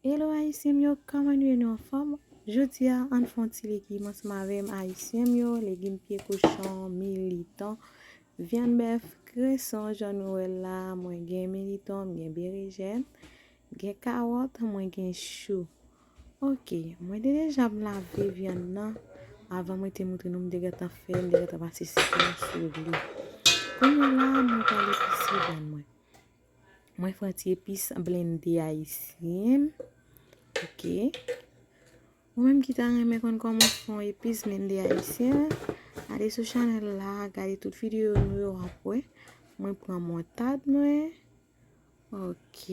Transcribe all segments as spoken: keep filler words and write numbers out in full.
Hello Ayisyen m yo, kòman nou ye, nou anfòm? Jodi a, ann fè yon ti legim ansanm avè m, Ayisyen m yo, legim pye kochon, militon, vyann bèf, kreson, jan nou wè l la, mwen gen militon, m gen berejèn, m gen kawòt, mwen gen chou. Ok, mwen te deja m lave vyann nan. Avan mwen te montre nou, m te gentan fè, m te gentan pase sitwon sou li. Kounye a la, mwen pral epise vyann mwen. Mwen fè yon ti epis blende ayisyen. Ok. Ou menm ki ta renmen konn kòman fè yon epis blende ayisyen, ale sou chanèl la, gade tout videyo nou yo, w ap wè. Mwen pran moutad mwen. Ok.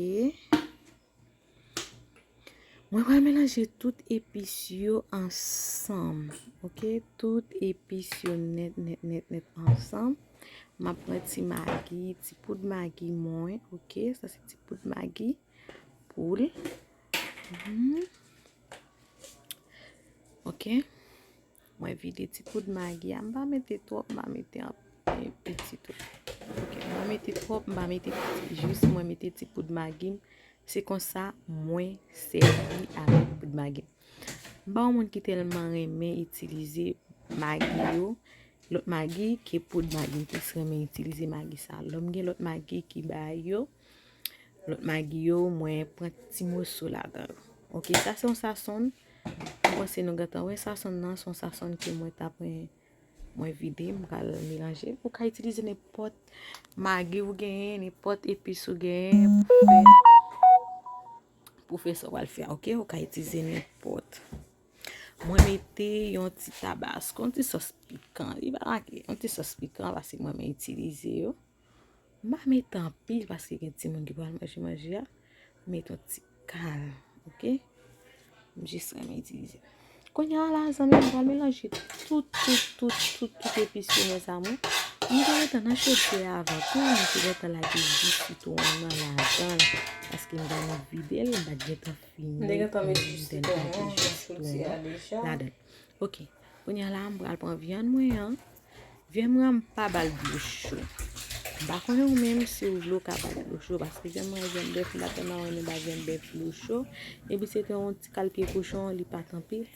Mwen pral melanje tout epis yo ansanm. Ok, tout epis yo nèt, nèt, nèt, nèt ansanm. M ap pran ti magi, ti poud magi mwen. Ok, sa se ti poud magi pou l. Mhm. Ok. Mwen vide ti poud magi a. M pa mete twòp, m pa mete anpil, piti tou. Ok, m pa mete twòp, m pa mete piti. Jis mwen mete ti poud magi m. Se konsa mwen sèvi avèk poud magi m. M pa yon moun ki tèlman renmen itilize magi yo, lòt magi ke poud magi. M plis renmen itilize magi sa. Lè m gen lòt magi ki bay yo, lòt magi yo, mwen pran ti moso ladan yo. Ok, sa se yon sasonn. M panse nou gentan wè sasonn nan, se yon sasonn ke mwen ta pran, mwen vide, m pral melanje. Ou ka itilize nenpòt magi ou genyen, nenpòt epis ou genyen pou fè, pou fè sa w pral fè a, ok? Ou ka itilize nenpòt. Mwen mete yon ti tabasko, yon ti sòs pikan. Li pa make, yon ti sòs pikan, paske mwen renmen itilize yo. M pa mete anpil paske gen timoun ki pral manje manje a. M mete yon ti kal, ok? M jis renmen itilize. Kounye a la, zanmi m, m pral melanje tout, tout, tout, tout, tout epis yo, mezanmi. M te gentan nan chodyè a avan tou, m te gentan lage ji sitwon nan ladan l, paske m te vide l, m pa t gentan fini. M te gentan met ji sitwon an nan chodyè a deja. Ladan l. Ok, kounye a la, m pral pran vyann mwen an. Vyann mwen an, m pa ba l dlo cho. M pa konnen ou menm si ou vle ou ka ba l dlo cho, paske vyann mwen an vyann bèf, m pa tèlman renmen ba vyann bèf dlo cho. Epi se te yon ti kal pye kochon, li pa t anpil.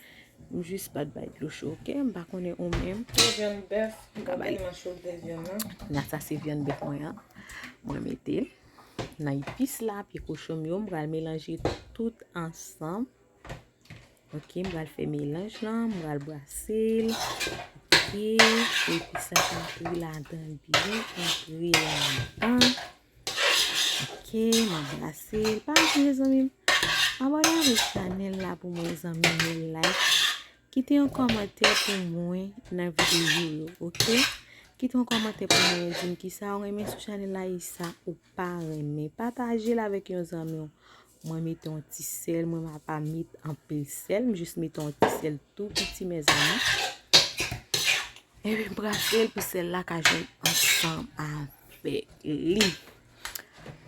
M jis pa t ba l dlo cho, ok? M pa konnen ou menm. Se vyann bèf, m pa tèlman cho de vyann nan. Kounye a sa se vyann bèf mwen an. Mwen mete l nan epis la, pye kochon m yo, m pral melanje tout ansanm. Ok, m pral fè melanj lan, m pral brase l. Ok, epi sa ka antre ladan l byen, antre ladan. Ok, m ap brase l. Pa bliye zanmi m, abòne avèk chanèl la pou mwen zanmi m, like. Kite yon kòmantè pou mwen nan videyo yo, ok? Kite yon kòmantè pou mwen, di m kisa w renmen sou chanèl la e sa ou pa renmen. Pataje l avèk yon zanmi w. Mwen mete yon ti sèl, mwen m pa met anpil sèl, m jis mete yon ti sèl tou piti, mezanmi. Epi m brase l pou sèl la ka jwenn ansanm avèk li.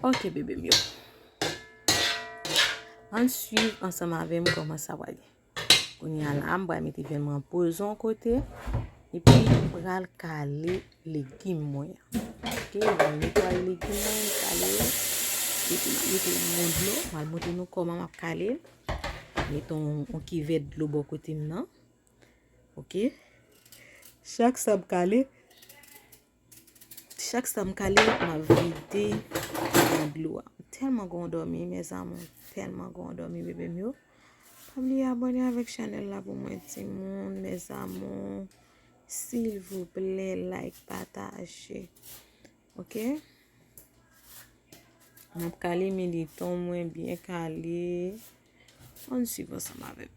Ok, bebe m yo. Ann swiv ansanm avè m kòman sa pral ye. Kounye a la, m pral mete vyann mwen an poze yon kote. Epi, m pral kale legim mwen an. Ok, m pral netwaye legim mwen, m kale yo. Epi, m ap mete yon dlo. M al montre nou kòman m ap kale l. Mete yon, yon kivèt dlo bò kote m nan. Ok. Chak sa m kale, Chak sa m kale, m ap vide nan dlo a. M tèlman gon dòmi, mes amours. M tèlman gon dòmi, bebe m yo. Pa bliye abòne avèk chanèl la pou mwen, timoun, mes amours. Silvouplè, like, pataje. Ok? M ap kale militon mwen byen kale. Ann swiv ansanm avè m.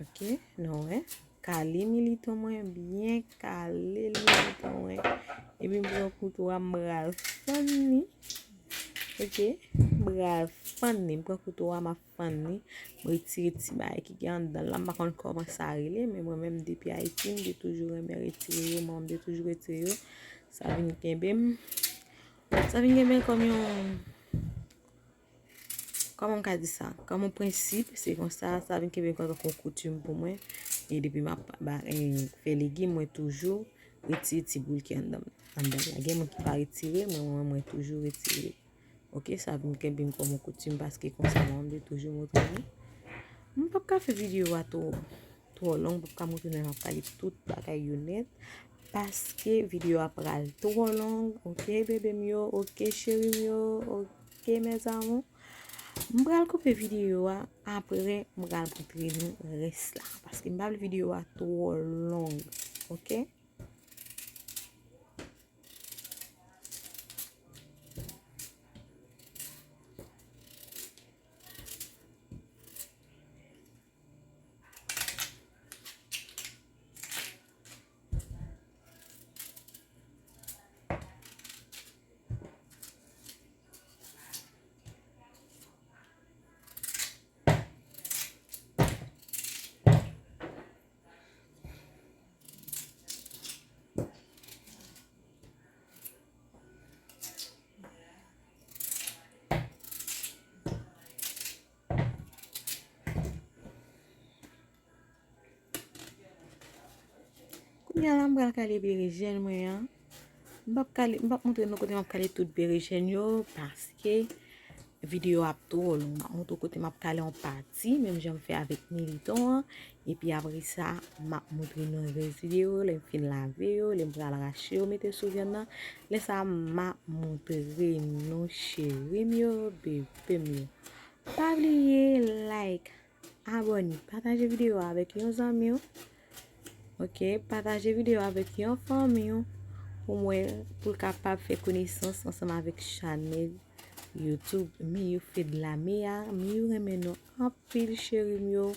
Ok, nou wè. Kale militon mwen, byen kale militon mwen. Epi m pran kouto a, m pral fann li. Ok, m pral fann li. M pran kouto a, m ap fann li. M retire ti bagay ki gen anndan l la. M pa konn kòman sa rele, men mwen menm depi Ayiti, m te toujou renmen retire yo. Manman m te toujou retire yo. Sa vin kenbe m. Sa vin kenbe m kòm yon Kòman m ka di sa? Kòm yon prensip, se konsa, sa vin kenbe m tankou yon koutim pou mwen. E depi m ap ba, e, fè legim, mwen toujou retire ti boul ki anndan, anndan la. Gen moun ki pa retire, mwen, mwen, mwen toujou retire. Ok, sa vin kenbe m kòm yon koutim paske konsa manman m te toujou montre nou. M p ap ka fè videyo a twò, twò long, m p ap ka montre nou, m ap kale tout bagay yo nèt. Paske videyo a pral twò long, ok, bebe m yo, ok, cheri m yo, ok, mes amours. M pral koupe videyo a, apre m pral montre nou rès la. Paske m pa vle videyo a twò long, ok? Kounye a la, m pral kale berejèn mwen an. M p ap kale, m p ap montre nou kote m ap kale tout berejèn yo, paske videyo a ap twò long. M ap montre w kote m ap kale yon pati, menm jan m fè avèk militon an. Epi apre sa, m ap montre nou rès videyo, lè m fin lave yo, lè m pral rache yo, mete sou vyann nan. Lè sa a, m ap montre nou cheri m yo, bebe m yo. Pa bliye like, abòne, pataje videyo a avèk yon zanmi w. Ok, pataje videyo a avèk yon fanmi w pou mwen, pou l kapab fè konesans ansanm avèk chanèl YouTube Miyu Fedlame a. Miyu renmen nou anpil, cheri m yo.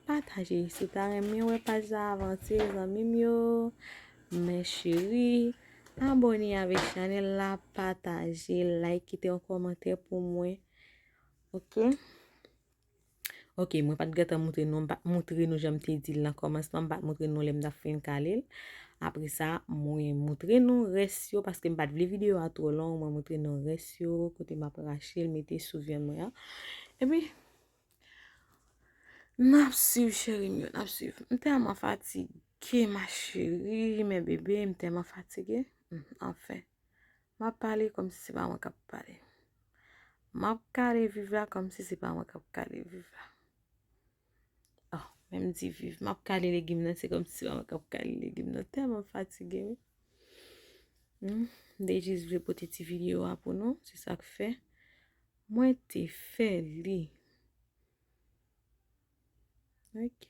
Pataje, si w ta renmen wè paj la avanse, zanmi m yo. Mes chéries, abòne avèk chanèl la, pataje, like, kite yon kòmantè pou mwen. Ok? Ok, mwen pa t gentan montre nou, m pa t montre nou jan m te di l nan kòmansman, m pa t montre nou lè m t ap fin kale l. Apre sa, mwen montre nou rès yo, paske m pa t vle videyo a twò long, mwen montre nou rès yo, kote m ap rache l, mete sou vyann mwen an. Epi, n ap swiv, cheri m yo, n ap swiv. M tèlman fatige, ma chérie, mes bébés, m tèlman fatige. Hmm, anfen. M ap pale kòmsi se pa mwen k ap pale. M ap kale viv la kòmsi se pa mwen k ap kale viv la. Oh, menm di viv. M ap kale legim nan, se kòmsi se pa mwen k ap kale legim nan. Tèlman m fatige, wi. Hmm, m te jis vle pote ti videyo a pou nou, se sa k fè. Mwen te fè li. Ok.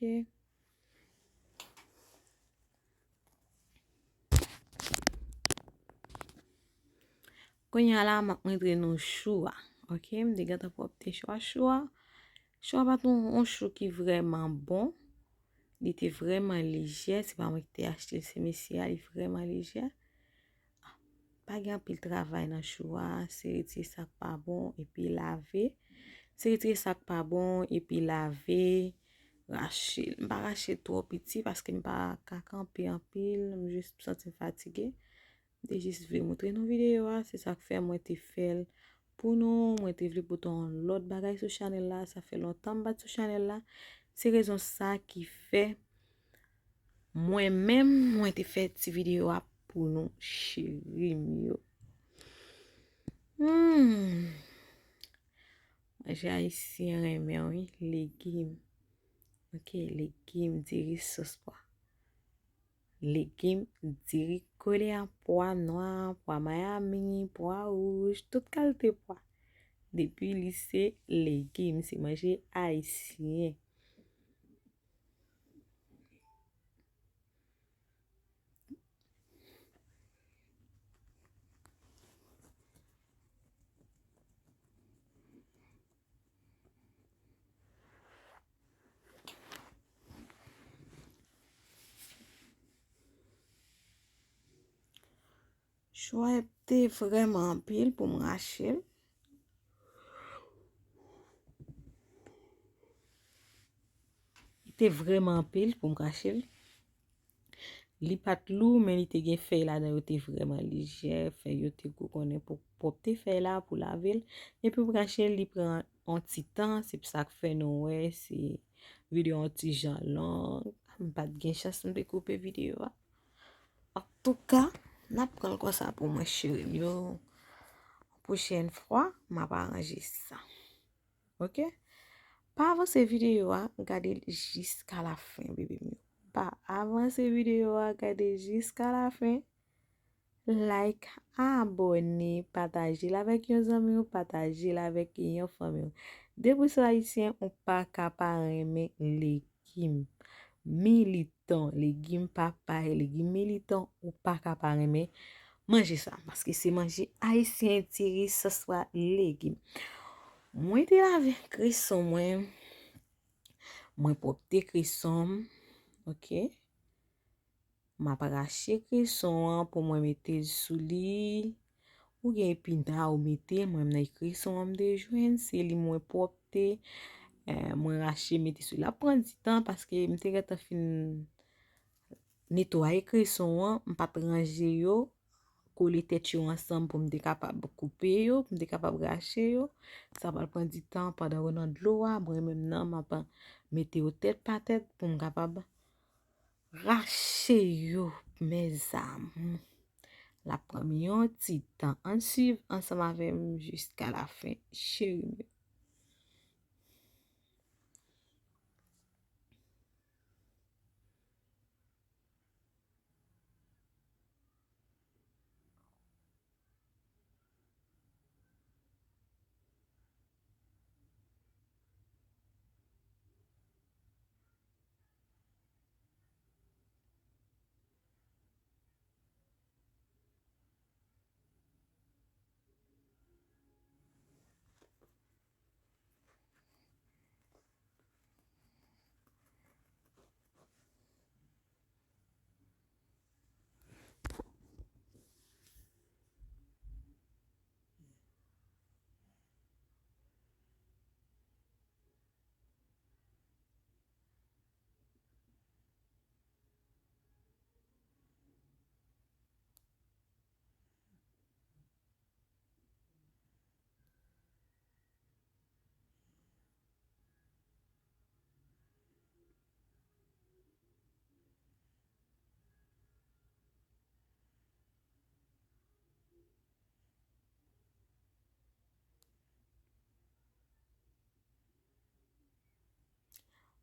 Kounye a la, m ap montre nou chou a. Ok, m te gentan pwòpte chou a. Chou a, chou a pa t yon, yon chou ki vrèman bon. Li te vrèman lejè. Se pa mwen ki te achte l, se mesye a. Li vrèman lejè. Pa gen anpil travay nan chou a, se retire sa k pa bon epi lave. Se retire sa k pa bon epi lave, rache l. M pa rache l twò piti paske m pa ka kanpe anpil, m jis santi m fatige. M te jis vle montre nou videyo a, se sa k fè mwen te fè l pou nou. Mwen te vle pote yon lòt bagay sou chanèl la, sa fè lontan m pa t sou chanèl la. Se rezon sa ki fè mwen menm, mwen te fè ti videyo a pou nou, cheri m yo. Hmm. Manje ayisyen renmen, wi, legim. Ok, legim, diri, sos pwa. Legim, diri kole a pwa nwa, pwa mayami, pwa wouj, tout kalite pwa. Depi li se legim, se manje ayisyen. Chou a te vrèman anpil pou m rache l. Li te vrèman anpil pou m rache l. Li pa t lou, men li te gen fèy ladan, yo te vrèman lejè, fèy yo te gwo konnen pou pwòpte fèy la, pou lave l. Epi pou rache l, li pran yon ti tan, se pou sa k fè nou wè, se videyo yon ti jan long. M pa t gen chans, m te koupe videyo a. Antouka, n ap pran l konsa pou mwen, cheri m yo. pwochèn fwa, m ap aranje sa. Ok? Pa avanse videyo a, gade l jiska la fen, bebe m yo. Pa avanse videyo a, gade jiska la fen. Like, abòne, pataje l avèk yon zanmi w, pataje l avèk yon fanmi w. Depi w se ayisyen, ou pa ka pa renmen legim. Militon, legim papay, legim militon, ou pa ka pa renmen manje sa. Paske se manje ayisyen, ti ri, sòs pa legim. Mwen te lave kreson mwen. Mwen pwòpte kreson m. Ok. M ap rache kreson an pou mwen mete l sou li. Ou gen epina ou mete, mwen menm nan kreson an m te jwenn, se li mwen pwòpte. Eh, mwen rache mete sou li. L ap pran di tan paske m te gentan fin netwaye kreson an, m pa t ranje yo, kole tèt yo ansanm pou m te kapab koupe yo, pou m te kapab rache yo. Sa pral pran di tan pandan yo nan dlo a, mwen menm nan, m ap mete yo tèt pa tèt pou m kapab rache yo, mes amours. L ap pran m yon ti tan. Ann swiv ansanm avè m jiska la fen, cheri m yo.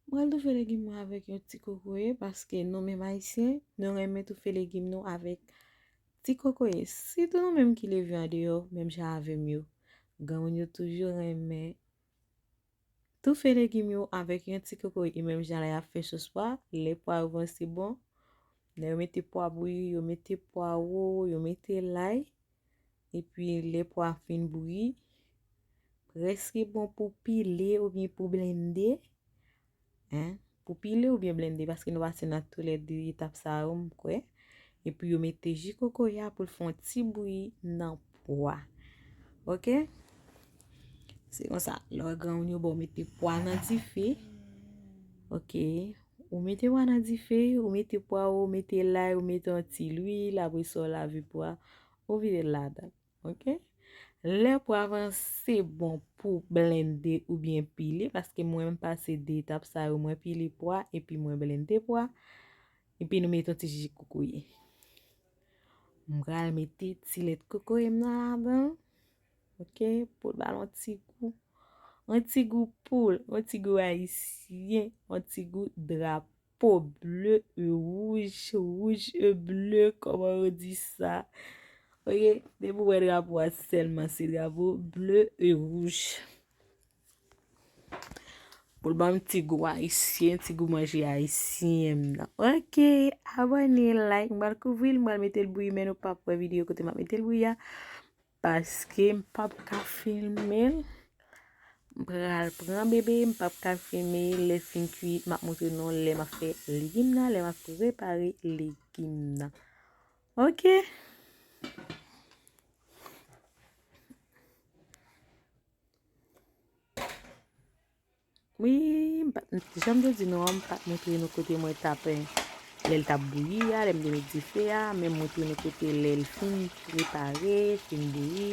Mwen toufe legim mwen avèk yon ti kokoye, paske nou menm ayisyen, nou renmen toufe legim nou avèk ti kokoye. Sitou nou menm ki leve andeyò, menm jan avè m yo. Granmoun yo toujou renmen toufe legim yo avèk yon ti kokoye. E menm jan lè y ap fè sòs pwa, lè pwa yo vanse bon, lè yo mete pwa bouyi, yo mete pwawo, yo mete lay. Epi lè pwa fin bouyi, prèske bon pou pile oubyen pou blende. Hein? Pou pile oubyen blende, paske nou pase nan toulède etap sa yo, m kwè. Epi yo mete ji kokoye a pou l fè yon ti bouyi nan pwa. Ok? Se konsa, lè w wè granmoun yo ba w mete pwa nan dife. Ok? Ou mete pwa nan dife, ou mete pwa, ou mete lay, ou mete yon ti lwil, apre sa w lave pwa, ou vide l ladan. Ok? Lè pwa vanse bon pou blende oubyen pile, paske mwen m pase de etap sa yo, mwen pile pwa, epi mwen blende pwa, epi nou mete yon ti ji kokoye. M pral mete ti lèt kokoye m nan ladan, ok, pou l ba l yon ti gou, yon ti gou poul, yon ti gou ayisyen, yon ti gou drapo. Po ble e wouj, wouj e ble, kòman yo di sa? Ok, depi w wè drapo a sèlman se drapo ble e wouj. Pou l ban m ti gou ayisyen, ti gou manje ayisyen m nan. Ok, abòne, like, m pral kouvri l, m pral mete l bouyi, men nou p ap wè videyo kote m ap mete l bouyi a. Paske m p ap ka filme l. M pral pran bebe, m p ap ka filme l. Lè l fin kuit, m ap montre nou lè m ap fè legim nan, lè m ap prepare legim nan. Ok? Wi, m pa t, jan m te di nou an, m pa t montre nou kote mwen t ap, eh, lè l t ap bouyi a, lè m te met dife a, men m montre nou kote lè l fin prepare, fin bouyi,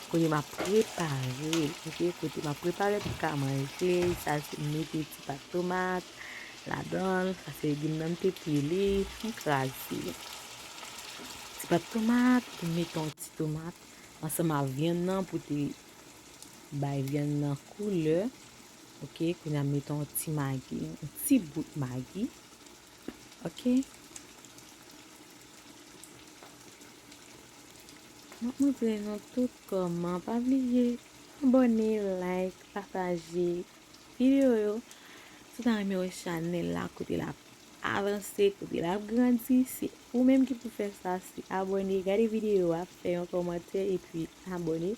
kote m ap prepare l, ok, kote m ap prepare l pou ka manje, sa se mete ti pat tomat ladan l, sa se legim nan m te pile, m kraze. Ti pat tomat, m mete yon ti tomat, ansanm ak vyann nan pou te bay vyann nan koulè. Ok, kounye a m mete yon ti magi, yon ti bout magi. Ok. M ap montre nou tout kòman. Pa bliye abòne, like, pataje videyo yo. Si w ta renmen wè chanèl la, kote l ap avanse, kote l ap grandi, se ou menm ki pou fè sa, se abòne, gade videyo a, fè yon kòmantè, epi abòne,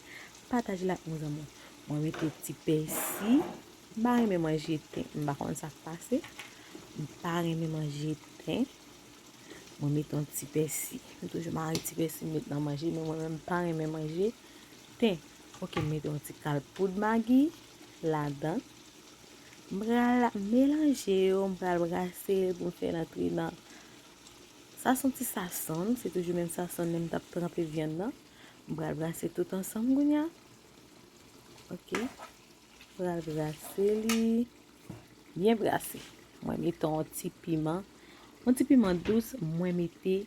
pataje l ak yon zanmi w. Mwen mete ti pèsi, m pa renmen manje ten, m pa konn sa k pase, m pa renmen manje ten. Mwen mete yon ti pèsi. M toujou mare ti pèsi m met nan manje, men mwen menm m pa renmen manje ten. Ok, m mete yon ti kal poud magi ladan. M pral melanje yo, m pral brase l pou m fè l antre nan. Sa se yon ti sasonn, se toujou menm sasonn nan m t ap tranpe vyann nan. M pral brase tout ansanm kounye a. Ok. Pral brase li. Byen brase. Mwen mete yon ti piman. Yon ti piman dous, mwen mete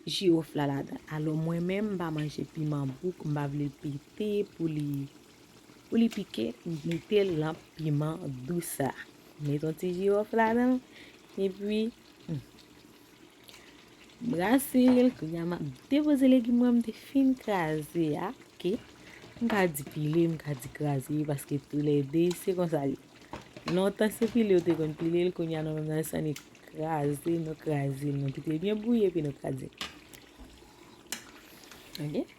jiwòf la ladan. Alò, mwen menm, m pa manje piman bouk, m pa vle l pete pou li, pou li pike, m mete l nan piman dous sa. Mete yon ti jiwòf ladan l, epi, hmm. Brase l, kounye a m ap depoze legim mwen m te fin kraze a, ok? M ka di pile, m ka di kraze, paske toulède se konsa l ye. Lontan se pile yo te konn pile l, kounye a nou menm nan sa ni kraze, nou kraze l, nou kite l byen bouyi epi nou kraze l. Ok?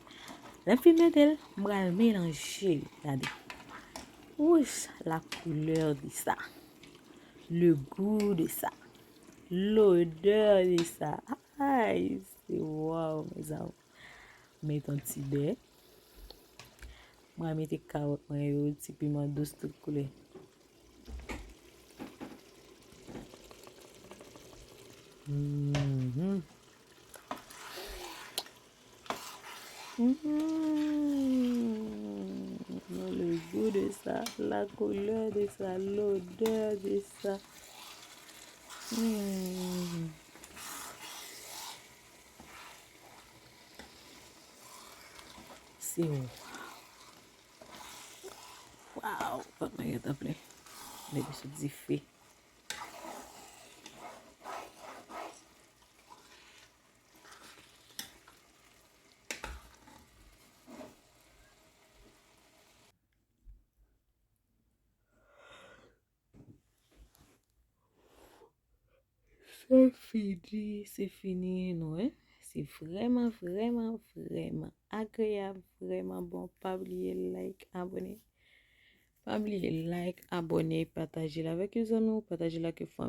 Lè m fin mete l, m pral melanje l, gade. Wouch, la couleur de ça. Le goût de ça. L'odeur de ça. Ay, se waw, mes amours. Met yon ti bè. Mwen mete kawòt mwen yo, ti piman dous tout koulè. Mhm. Mhm. Le goût de ça, la couleur de ça, l'odeur de ça. Mhm. Se waw. Waw, pòt mwen gentan plen. Depi sou dife. Se fini, se fini, nou wè. Se vrèman, vrèman, vrèman agreyab, vrèman bon. Pa bliye like, abòne. Pa bliye like, abòne, pataje l avèk yon zanmi w, pataje l ak yon fanmi.